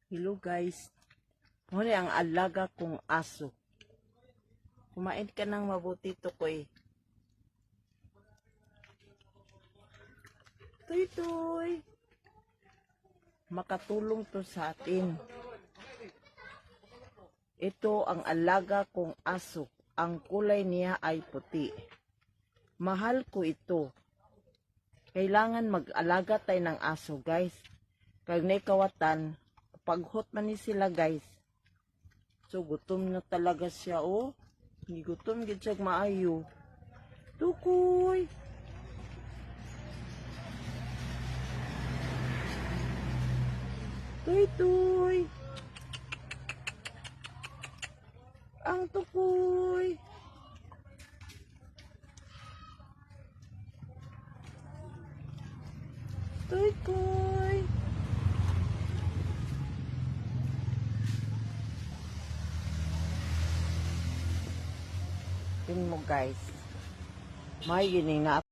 Hello, guys. Mao ni ang alaga kong aso. Kumain ka ng mabuti, Tukoy. Tuy tuy. Makatulong to sa atin. Ito ang alaga kong aso. Ang kulay niya ay puti. Mahal ko ito. Kailangan mag-alaga tayo ng aso, guys. Kag nay kawatan, paghot man ni sila, guys. So gutom na talaga siya, oh. Gigutom gid siya maayo. Tukoy. Tuy tuy. Ang tukoy. Tuy tuy. Tingnan mo, guys. May gining na